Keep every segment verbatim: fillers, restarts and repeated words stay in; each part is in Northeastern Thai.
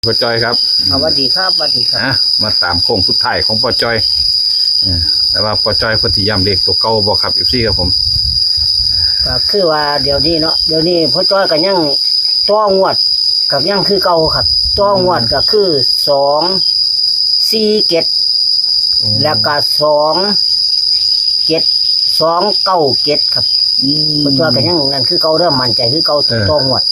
พ่อจ้อยครับ สวัสดีครับ สวัสดีครับ อ่ะ มาตามโค้งสุดท้ายของพ่อจ้อย เออ แต่ว่าพ่อจ้อยเพิ่นสิย้ำเลขตัวเก่าบ่ครับ เอฟซี ครับผม ก็คือว่าเดี๋ยวนี้เนาะ เดี๋ยวนี้พ่อจ้อยก็ยังต่องวด ก็ยังคือเก่าครับ ต่องวดก็คือ สองสี่เจ็ด อืม แล้วก็ สองเจ็ด สองเก้าเจ็ด ครับ อืม พ่อจ้อยก็ยังนั่นคือเก่าเด้อ มั่นใจคือเก่า เออ ต่องวด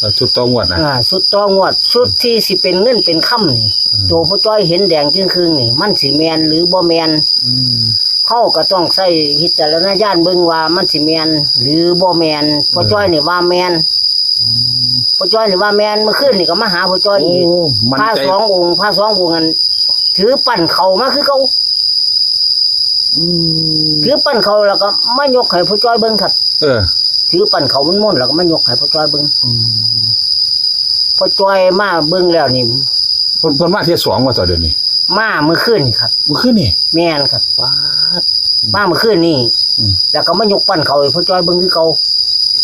เออ ชุดต่องวดนะ อ่า ชุดต่องวด ชุดที่สิเป็นเงินเป็นคำนี่ อืม ตัวพ่อจ้อยเห็นแดงจึ่งครึ่งนี่ มันสิแม่นหรือบ่แม่น อืม เฮาก็ต้องใช้วิจารณญาณเบิ่งว่ามันสิแม่นหรือบ่แม่น พ่อจ้อยนี่ว่าแม่น อืม พ่อจ้อยนี่ว่าแม่น เมื่อคืนนี่ก็มาหาพ่อจ้อยอีก โอ้ มั่นใจ พระสององค์ พระสององค์นั้น ถือปั้นเข้ามาคือเก่า อืม ถือปั้นเข้าแล้วก็มายกให้พ่อจ้อยเบิ่งครับ เออ ถือปั้นเข้ามนต์ๆแล้วก็มายกให้พ่อจ้อยเบิ่ง อืม พ่อจ้อยมาเบิ่งแล้วนี่ เพิ่น เพิ่นมาเทื่อสองว่าต่อเดี๋ยวนี้ มาเมื่อคืนนี่ครับ เมื่อคืนนี่ แม่นครับ ป๊าด มาเมื่อคืนนี่ อืม แล้วก็มายกปั้นเข้าให้พ่อจ้อยเบิ่งคือเก่า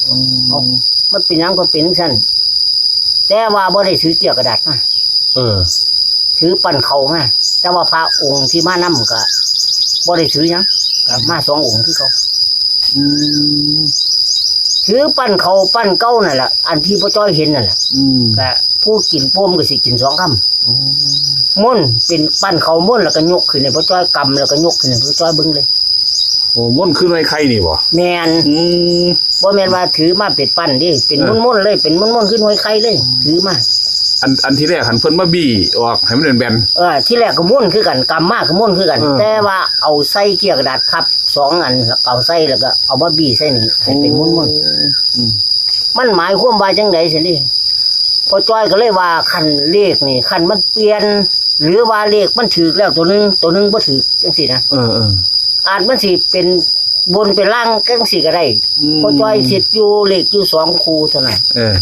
อืม เอ้า มันเป็นหยังก็เป็นจั่งซั้น แต่ว่าบ่ได้ถือเกี้ยวกระดาษมา เออ ถือปั้นเข้ามา แต่ว่าพระองค์ที่มานำก็บ่ได้ถือหยัง ก็มาสององค์คือเก่า อืม ถือปั้นเข้าปั้นเก่านั่นแหละ อันที่พ่อจ้อยเห็นนั่นแหละ อืม ก็ผู้กินโปมก็สิกินสองคำ อืม มนต์เป็นปั้นเข้ามนต์แล้วก็ยกขึ้นให้พ่อจ้อยกำแล้วก็ยกขึ้นให้พ่อจ้อยเบิ่งเลย โอ้ มนต์คือหน่วยไข่นี่บ่ แม่น อืม บ่แม่นว่าถือมาเป็นปั้นเด้ เป็น เออ มนต์ๆเลย เป็นมนต์ๆคือหน่วยไข่เลย อืม ถือมา อัน อันที่แรกหันเพิ่นมาบี้ออกให้มันเป็นแบน เออ ที่แรกก็มนต์คือกัน กำมาก็มนต์คือกัน เออ แต่ว่าเอาใส่เกี้ยวกระดาษพับสองอัน แล้วก็เอาใส่แล้วก็เอามาบี้ใส่นี่ ให้เป็นมนต์ๆ โอ้ อืม มันหมายความว่าจั่งใด๋ซั่นนี่ พ่อจ้อยก็เลยว่าคันเลขนี่ คันมันเปลี่ยน หรือว่าเลขมันถืกแล้วตัวหนึ่ง ตัวหนึ่งบ่ถืกจั่งซี้นะ เออ เออ อาจมันสิเป็นบนเป็นล่างจั่งซี้ก็ได้ อืม พ่อจ้อยคิดอยู่เลขอยู่สองคู่เท่านั้น เออ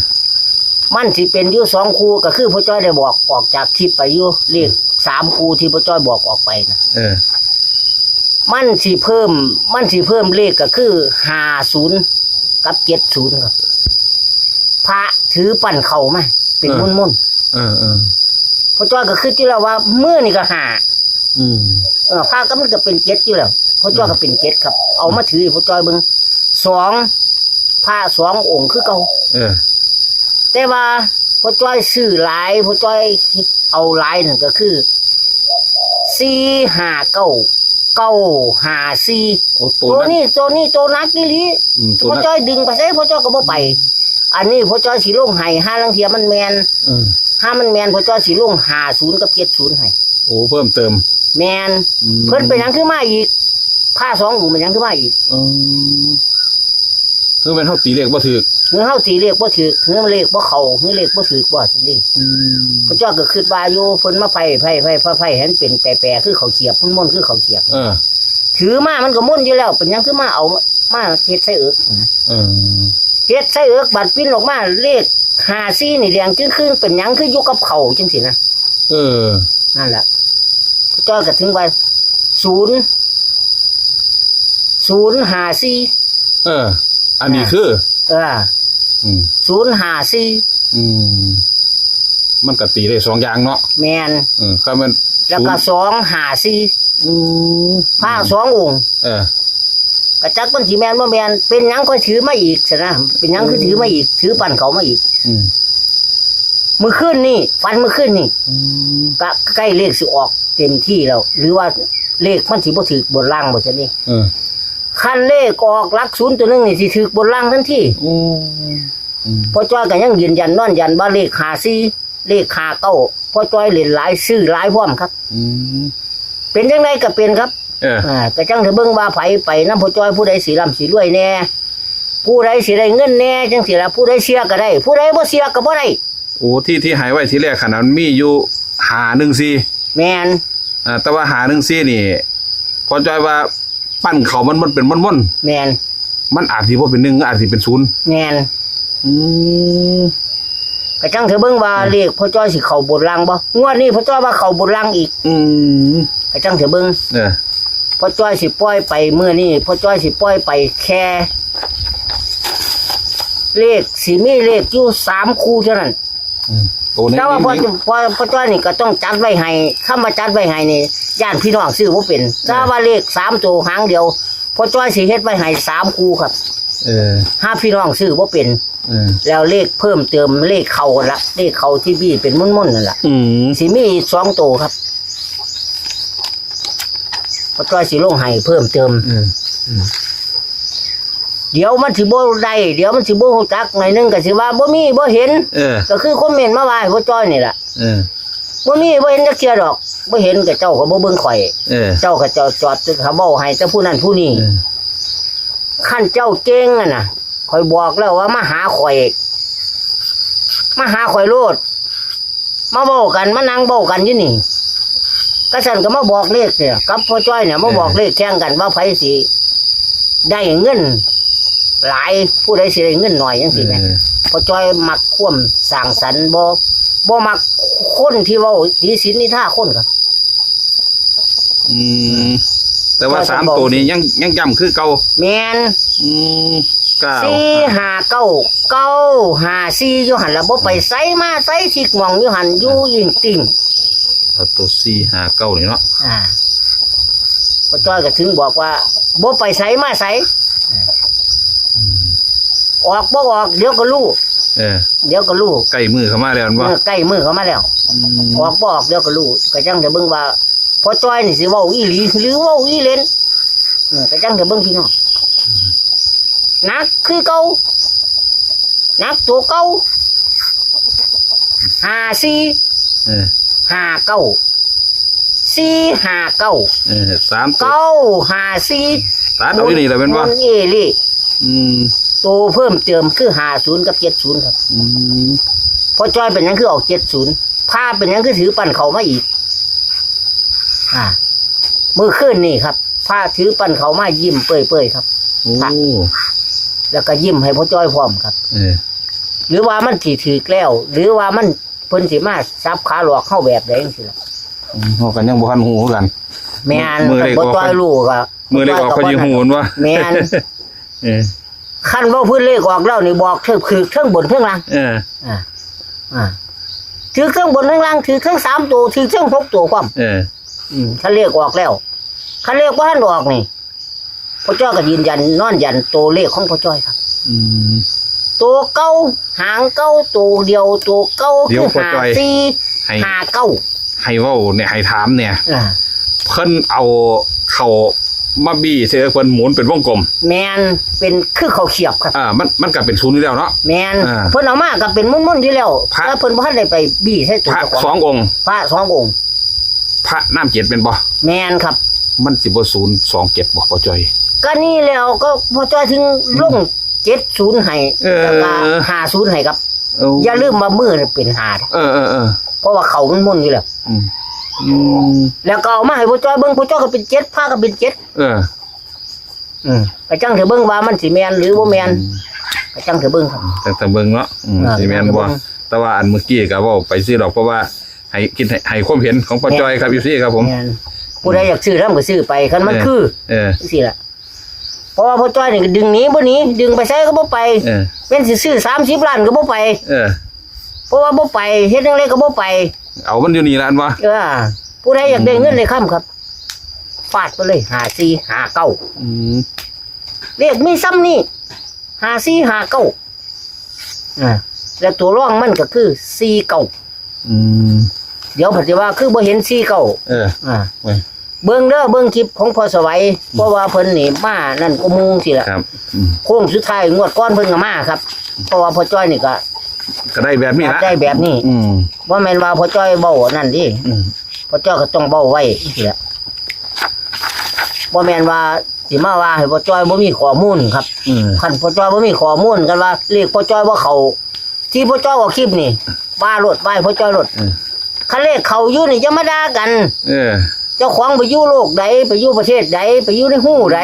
มันสิเป็นอยู่สองคู่ก็คือพ่อจ้อยได้บอกออกจากคลิปไปอยู่ เลขสามคู่ที่พ่อจ้อยบอกออกไปนะ เออ มันสิเพิ่ม มันสิเพิ่มเลขก็คือ ห้าศูนย์ กับ เจ็ดศูนย์ ครับ พระถือปั้นเข้ามา เป็น เออ มนต์ๆ เออ เออ พ่อจ้อยก็คิดอยู่แล้วว่ามื้อนี่ก็ห้า อืม เออ พระก็มันก็เป็นเจ็ดอยู่แล้ว พ่อจ้อยก็เป็นเจ็ดครับ เอามาถือให้พ่อจ้อยเบิ่ง สอง พระสององค์คือเก่า เออ แต่ว่าพ่อจ้อยซื้อหลาย พ่อจ้อยเอาหลายนั่นก็คือ สี่ห้าเก้า เก้าห้าสี่ โอ้ ตัว ตัว นั้น นี้ ตัวนี้ ตัวหนักอีหลี อืม ตัว พ่อ หนัก จ้อยดึงไปไส พ่อจ้อยก็บ่ไป อันนี้พ่อจ้อยสิลงให้ ห้าลางเทื่อมันแม่น เออ ห้ามันแม่น พ่อจ้อยสิลง ห้าศูนย์ กับ เจ็ดศูนย์ ให้ โอ้ เพิ่มเติม แม่น อืม เพิ่นเป็นหยังคือมาอีก พระสององค์เป็นหยังคือมาอีก อืม คือแม่นเฮาตีเลขบ่ถูก คือเฮาตีเลขบ่ถูก คือเลขบ่เข้า คือเลขบ่ถูกบ่ซั่นนี่ อืม พ่อจ้อยก็คิดว่าอยู่ เพิ่นมาไพ่ ไพ่ ไพ่ ไพ่ ไพ่ ให้มันเป็นแปรๆ คือข้าวเขียบ มนต์ๆ คือข้าวเขียบ เออ ถือมามันก็มนต์อยู่แล้ว เป็นหยังคือมาเอา มาเฮ็ดใส่เอิกนะ เออ เฮ็ดใส่เอิก บัดปิ้นออกมา เลขห้าสี่นี่แดงจึ่งครึ่ง เป็นหยังคืออยู่กับข้าวจั่งซี้นะ เออ นั่นแหละ พ่อจ้อยก็ถึงว่า ศูนย์ ศูนย์ห้าสี่ เออ อันนี้คือ เออ อืม ศูนย์ห้าสี่ อืม มันก็ตีได้สองอย่างเนาะ แม่น เออ ก็แม่น แล้วก็ ศูนย์ สองห้าสี่ อืม พระสององค์ เออ ก็จักมันสิแม่นบ่แม่น เป็นหยังค่อยถือมาอีกซั่นนะ เป็นหยังคือถือมาอีก ถือปั้นเข้ามาอีก อืม มื้อคืนนี่ ฝันมื้อคืนนี่ อืม ก็ใกล้เลขสิออกเต็มที่แล้ว หรือว่าเลขมันสิบ่ถูกบนล่างบ่ซั่นนี่ เออ คันเลขออกหลักศูนย์ตัวหนึ่งนี่สิถูกบนล่างทันที โอ้ อืม พ่อจ้อยก็ยังยืนยันนอนยันว่าเลขห้าสี่ เลขห้าเก้า พ่อจ้อยเล่นหลายซื้อหลายพร้อมครับ อืม เป็นจั่งใดก็เป็นครับ เออ อ่า ก็จั่งสิเบิ่งว่าไผไปนำพ่อจ้อย ผู้ใดสิร่ำสิรวยแน่ ผู้ใดสิได้เงินแน่ จั่งซี้ล่ะ ผู้ใดเชื่อก็ได้ ผู้ใดบ่เชื่อก็บ่ได้ โอ้ ที่ ที่ให้ไว้ทีแรกขนาดมันมีอยู่ ห้าหนึ่งสี่ แม่น อ่า แต่ว่า ห้าหนึ่งสี่ นี่ พ่อจ้อยว่า ปั้นเข้ามัน มันเป็นมนต์ๆ แม่น มันอาจสิบ่เป็นหนึ่ง อาจสิเป็นศูนย์ แม่น อืม ก็จั่งเถาเบิ่งว่า อืม เลขพ่อจ้อยสิเข้าบนล่างบ่ งวดนี้พ่อจ้อยว่าเข้าบนล่างอีก อืม ก็จั่งเถาเบิ่ง เออ พ่อจ้อยสิปล่อยไปมื้อนี้ พ่อจ้อยสิปล่อยไปแค่ เลขสิมีเลขอยู่สามคู่เท่านั้น อืม โอ้ในแต่ว่าในพ่อในพ่อพ่อจ้อยนี่ก็ต้องจัดไว้ให้ คำว่าจัดไว้ให้นี่ ย่านพี่น้องซื้อบ่เป็น เออ แต่ว่าเลขสามตัวหางเดียว พ่อจ้อยสิเฮ็ดไว้ให้สามคู่ครับ เออ หาพี่น้องซื้อบ่เป็น เออ แล้วเลขเพิ่มเติม เลขเข้าหั่นละ เลขเข้าที่บี้เป็นม่วนๆนั่นล่ะ อืม สิมีอีกสองตัวครับ พ่อจ้อยสิลงให้เพิ่มเติม เออ เดี๋ยวมันสิบ่ได้ เดี๋ยวมันสิบ่รู้จัก หน่อยหนึ่งก็สิว่าบ่มีบ่เห็น เออ ก็คือคอมเมนต์มาว่าให้พ่อจ้อยนี่ล่ะ เออ บ่มีบ่เห็นจักเทื่อดอก บ่เห็นก็เจ้าก็บ่เบิ่งข่อย เออ เจ้าก็เจ้าจอดเขาเว้าให้แต่ผู้นั้นผู้นี้ เออ คันเจ้าเก่งอะนะ ข่อยบอกแล้วว่ามาหาข่อย มาหาข่อยโลด มาเว้ากัน มานั่งเว้ากันอยู่นี่ กะซั้นก็มาบอกเลขเนี่ย กับพ่อจ้อยเนี่ย มาบอกเลขแข่งกันว่าไผสิได้เงินหลาย ผู้ใดสิได้เงินหน่อยจังซี้แหม เออ พ่อจ้อยมักความสร้างสรรค์ บ่ บ่มักคนที่เว้าติฉินนินทาคนครับ อืม แต่ว่า ก็ สามตัวนี้ยัง ยังย้ำคือเก่า แม่น อืม เก้า สี่ห้าเก้า เก้าห้าสี่ อยู่หั่นล่ะ บ่ไปไสมาไส ซิกหม่องอยู่หั่น อยู่อิงติ่ง เอาตัวสี่ห้าเก้านี่เนาะ อ่า พ่อจ้อยก็ถึงบอกว่า บ่ไปไสมาไส อืม ออกบ่ออก เดี๋ยวก็รู้ เออ เดี๋ยวก็รู้ ใกล้มือเข้ามาแล้วแม่นบ่ เออ ใกล้มือเข้ามาแล้ว อืม ออกบ่ออก เดี๋ยวก็รู้ ก็จั่งจะเบิ่งว่า พ่อจ้อยนี่สิเว้าอีหลี หรือเว้าอีเล่น เออ ก็จั่งจะเบิ่งพี่น้อง หนักคือเก่า หนักตัวเก่า ห้าสี่ เออ ห้าเก้า สี่ห้าเก้า เออ สามตัว เก้าห้าสี่ ตัดเอาอยู่นี่แหละแม่นบ่ บนเอหลี อืม ตัวเพิ่มเติมคือห้าศูนย์กับเจ็ดศูนย์ครับ อืม พ่อจ้อยเป็นหยังคือออกเจ็ดศูนย์ พระเป็นหยังคือถือปั่นเข้ามาอีก อ่า มื้อคืนนี่ครับ พระถือปั่นเข้ามายิ้มเปื่อยๆครับ โอ้ พระ แล้วก็ยิ้มให้พ่อจ้อยพร้อมครับ เออ หรือว่ามันสิถืกแล้ว หรือว่ามัน เพิ่นสิมาสับขาหลอกเฮาแบบใดจังซี้ล่ะ อืม เฮาก็ยังบ่ทันฮู้คือกัน แม่น มื้อเลขออก พ่อจ้อยรู้ก็ มื้อเลขออก พ่อจ้อยก็ ค่อยสิฮู้ว่า แม่น เออ คันเว้าพื้นเลขออกแล้วนี่บอกถืก ถืกเทิงบนเทิงล่าง เออ อ่า อ่า ถืกเทิงบนเทิงล่าง ถืกเทิงสามตัว ถืกเทิงหกตัวพร้อม เออ อืม คันเลขออกแล้ว คันเลขบ่ทันออกนี่ พ่อจ้อยก็ยืนยันนอนยันตัวเลขของพ่อจ้อยครับ อืม ตัวเก่า หางเก่า ตัวเดียว ตัวเก่า เดี๋ยว คือ พ่อจ้อย ห้าสี่ ให้ ห้าเก้า ให้เว้าเนี่ย ให้ถามเนี่ย อ่า เพิ่นเอาเข้ามาบี้ใส่เพิ่นหมุนเป็นวงกลม แม่น เป็นคือข้าวเขียบครับ อ่า มัน มันก็เป็นศูนย์อยู่แล้วเนาะ แม่น อ่า เพิ่นเอามาก็เป็นม่วนๆอยู่แล้ว พระ แต่เพิ่นบ่ทันได้ไปบี้ใส่ตัว พระ เจ้าของ สององค์ พระสององค์ พระน้ำเจ็ดแม่นบ่ แม่นครับ มันสิบ่ศูนย์สองเจ็ดบ่ พ่อจ้อย ก็นี่แล้ว ก็พ่อจ้อยถึงลง อืม เจ็ดศูนย์ให้ เออ แล้วก็ห้าศูนย์ให้ครับ เออ อย่าลืมว่ามือนี่เป็นห้า เออ เออ เออ เพราะว่าเขามันม่วนอยู่แล้ว อืม อืม แล้วก็เอามาให้พ่อจ้อยเบิ่ง พ่อจ้อยก็เป็นเจ็ด พระก็เป็นเจ็ด เออ อืม ก็จั่งเถาเบิ่งว่ามันสิแม่นหรือบ่แม่น อืม ก็จั่งเถาเบิ่งครับ จั่งเถาเบิ่งเนาะ อืม อ่า สิแม่นบ่ จั่งเถาเบิ่ง แต่ว่าอันเมื่อกี้ก็เว้าไปซื่อดอก เพราะว่าให้คิดให้ ให้ความเห็นของพ่อจ้อยครับ เอฟซี ครับผม แม่น ผู้ใดอยากซื้อนำก็ซื้อไป คันมัน เออ คือ เออ จั่งซี้ล่ะ เพราะว่าพ่อจ้อยนี่ก็ดึงหนีบ่หนี ดึงไปไสก็บ่ไป เออ แม่นสิซื้อสามสิบล้านก็บ่ไป เออ เพราะว่าบ่ไป เฮ็ดจั่งใดก็บ่ไป เอามันอยู่นี่ล่ะ อันว่า เออ ผู้ใดอยากได้เงินได้คำครับ ฟาดไปเลย ห้าสี่ ห้าเก้า อืม เลขมีซ้ำนี่ ห้าสี่ ห้าเก้า อ่า แล้วตัวรองมันก็คือ สี่เก้า อืม เดี๋ยวเพิ่นสิว่าคือบ่เห็น สี่เก้า เออ อ่า เว้ย เบิ่งเด้อ เบิ่งคลิปของพ่อสวัย อืม เพราะว่าเพิ่นนี่มานั่นกว่าหมู่ซี้ล่ะ ครับ อืม โค้งสุดท้ายงวดก่อนเพิ่นก็มาครับ เพราะว่าพ่อจ้อยนี่ก็ ก็ได้แบบนี้ละ ได้แบบนี้ อืม บ่แม่นว่าพ่อจ้อยเว้าอันนั้นเด้ อืม พ่อจ้อยก็ต้องเว้าไว้จั่งซี้ล่ะ บ่แม่นว่าสิมาว่าให้พ่อจ้อยบ่มีข้อมูลครับ อืม คันพ่อจ้อยบ่มีข้อมูล กันว่าเลขพ่อจ้อยบ่เข้า ที่พ่อจ้อยออกคลิปนี่ ว่าโลด ว่าให้พ่อจ้อยโลด อืม คันเลขเข้าอยู่นี่อย่ามาด่ากัน เออ เจ้าของไปอยู่โลกใด ไปอยู่ประเทศใด ไปอยู่ในฮูใด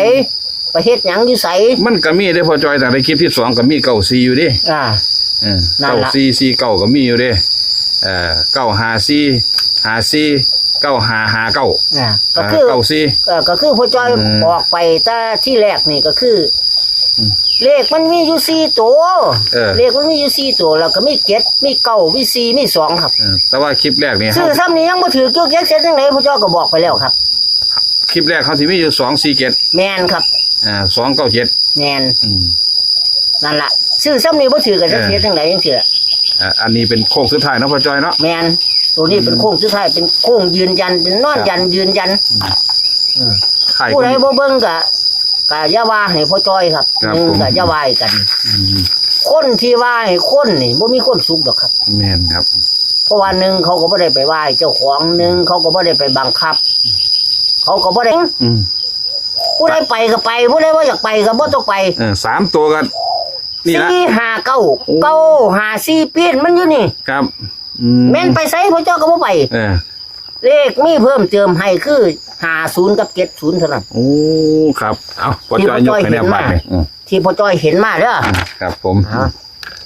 ไปเฮ็ดหยังอยู่ไส มันก็มีเด้พ่อจ้อย ตั้งแต่คลิปที่สองก็มีเก้าสี่อยู่เด้ อ่า เออ นั่นล่ะ เก้าสี่สี่เก้าก็มีอยู่เด้ เอ่อ เก้าห้าสี่ ห้าสี่ เก้าห้าห้าเก้า อ่า ก็คือ เก้าสี่ เอ่อ ก็คือพ่อจ้อย อืม ออกไปแต่ที่แรกนี่ก็คือ เลขมันมีอยู่สี่ตัว เออ เลขมันมีอยู่สี่ตัว แล้วก็มีเจ็ด มีเก้า มีสี่ มีสองครับ เออ แต่ว่าคลิปแรกนี่ ซื้อซ้ำนี่ยังบ่ถือ จักเฮ็ดจังได๋ พ่อจ้อยก็บอกไปแล้วครับ คลิปแรกเขาสิมีอยู่ สองสี่เจ็ด แม่นครับ อ่า สองเก้าเจ็ด แม่น อืม นั่นล่ะ ซื้อซ้ำนี่บ่ถือก็จัก เออ เฮ็ดจังได๋จังซี่ล่ะ อ่า อันนี้เป็นโค้งสุดท้ายเนาะ พ่อจ้อยเนาะ แม่น ตัวนี้เป็นโค้งสุดท้าย เป็นโค้งยืนยัน เป็นนอน ครับ ยันยืนยัน อืม เออ ท้าย ผู้ใดบ่เบิ่งก็ ก็อย่าว่าให้พ่อจ้อยครับ ครับ หนึ่ง ผม ก็อย่าว่าให้กัน อืม คนที่ว่าให้คนนี่บ่มีความสุขดอกครับ แม่นครับ เพราะว่าหนึ่งเขาก็บ่ได้ไปว่าให้เจ้าของ หนึ่งเขาก็บ่ได้ไปบังคับ เขาก็บ่ได้ อืม ผู้ใดไปก็ไป ผู้ใดบ่อยากไปก็บ่ต้องไป เออ สามตัวก็นี่ละ สี่ห้าเก้า โอ้ เก้าห้าสี่ ปีนมันอยู่นี่ ครับ อืม แม่นไปไสพ่อจ้อยก็บ่ไป เออ เลขมีเพิ่มเติมให้คือ ห้าศูนย์ กับ เจ็ดศูนย์ เท่านั้น โอ้ ครับ เอา พ่อจ้อยยกให้แนว ที่พ่อจ้อยเห็นมา บาดนี่ อืม ที่พ่อจ้อยเห็นมาเด้อ ครับผม อ่า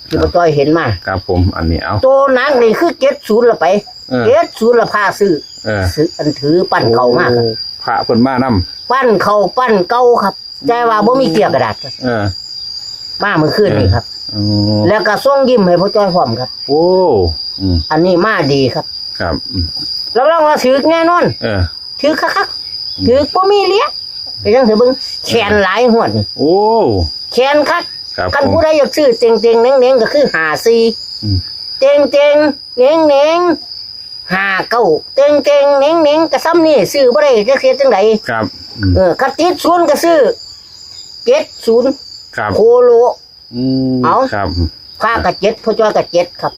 ที่พ่อจ้อยเห็นมา ครับผม อันนี้เอา ตัวหนักนี่คือ เจ็ดศูนย์ ละไป เออ เจ็ดศูนย์ ละพาซื้อ เออ ซื้ออันถือปั้นเข้ามาครับ โอ้ พระเพิ่นมานำ ปั้นเข้าปั้นเก่าครับ แต่ว่าบ่มีเกลี้ยกระดาษครับ เออ มาเมื่อคืนนี่ครับ เออ อ๋อ แล้วก็ส่งยิ้มให้พ่อจ้อยพร้อมครับ โอ้ อืม อันนี้มาดีครับ ครับ อืม รับรองว่าถืกแน่นอน เออ ถืกคักๆ อืม ถืกบ่มีเหลือ ไปจังซี่เบิ่ง แขนหลายงวดนี่ โอ้ แขนคัก ครับ คัน ผม ผู้ใดอยากซื้อเต็งๆ เน้งๆ ก็คือ ห้าสี่ อืม เต็งๆ เน้งๆ ห้าเก้า เต็งๆ เน้งๆ ก็ซ้ำนี่ ซื้อบ่ได้จักเฮ็ดจังได๋ ครับ อืม เออ คันติดศูนย์ก็ซื้อ เจ็ดศูนย์ ครับ โคโล อืม เอา ครับ พระก็เจ็ด พ่อจ้อยก็เจ็ดครับ